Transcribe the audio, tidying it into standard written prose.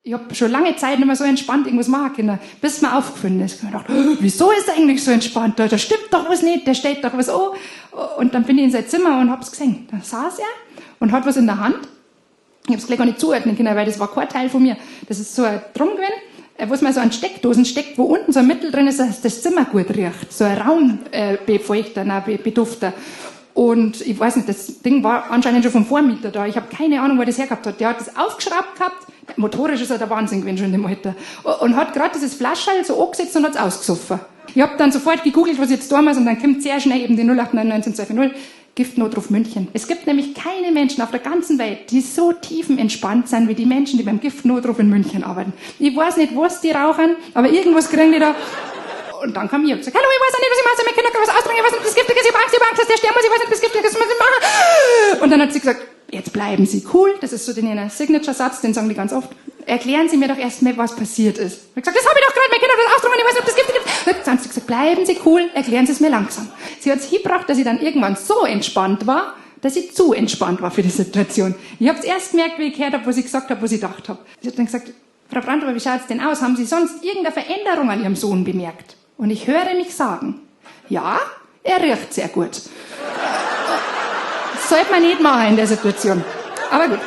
Ich hab schon lange Zeit nicht mehr so entspannt irgendwas machen können, bis mir aufgefallen ist. Ich hab gedacht, oh, wieso ist er eigentlich so entspannt? Da stimmt doch was nicht, der steht doch was an. Und dann bin ich in sein Zimmer und hab's gesehen. Da saß er und hat was in der Hand. Ich hab's gleich gar nicht zuordnen können, weil das war kein Teil von mir. Das ist so ein Drum gewesen, wo man so an Steckdosen steckt, wo unten so ein Mittel drin ist, dass das Zimmer gut riecht. So ein Raumbefeuchter, nein, Bedufter. Und ich weiß nicht, das Ding war anscheinend schon vom Vormieter da. Ich habe keine Ahnung, wo er das hergehabt hat. Der hat das aufgeschraubt gehabt. Motorisch ist er der Wahnsinn gewesen schon in dem Alter. Und hat gerade dieses Flascherl so angesetzt und hat's ausgesoffen. Ich hab dann sofort gegoogelt, was ich jetzt tun muss, und dann kommt sehr schnell eben die 0899 240 Giftnotruf München. Es gibt nämlich keine Menschen auf der ganzen Welt, die so tiefenentspannt sind wie die Menschen, die beim Giftnotruf in München arbeiten. Ich weiß nicht, was die rauchen, aber irgendwas kriegen die da. Und dann kam ich und gesagt, hallo, ich weiß auch nicht, was ich mache, meine Kinder können was austrinken, ich weiß nicht, ob das giftig ist, ich hab Angst, ich hab Angst, dass der sterben muss, ich weiß nicht, ob das giftig ist, was muss ich machen? Und dann hat sie gesagt, jetzt bleiben Sie cool, das ist so den Signature-Satz, den sagen die ganz oft. Erklären Sie mir doch erst mal, was passiert ist. Ich hab gesagt, das habe ich doch gerade, meine Kinder haben das austrinken, ich weiß nicht, ob das giftig ist. Dann hat sie gesagt, bleiben Sie cool, erklären Sie es mir langsam. Sie hat's hingebracht, dass ich dann irgendwann so entspannt war, dass ich zu entspannt war für die Situation. Ich hab's erst gemerkt, wie ich gehört hab, was ich gesagt hab, was ich gedacht hab. Sie hat dann gesagt, Frau Brandhuber, wie schaut's denn aus? Haben Sie sonst irgendeine Veränderung an Ihrem Sohn bemerkt? Und ich höre mich sagen, ja, er riecht sehr gut. Das sollte man nicht machen in der Situation. Aber gut.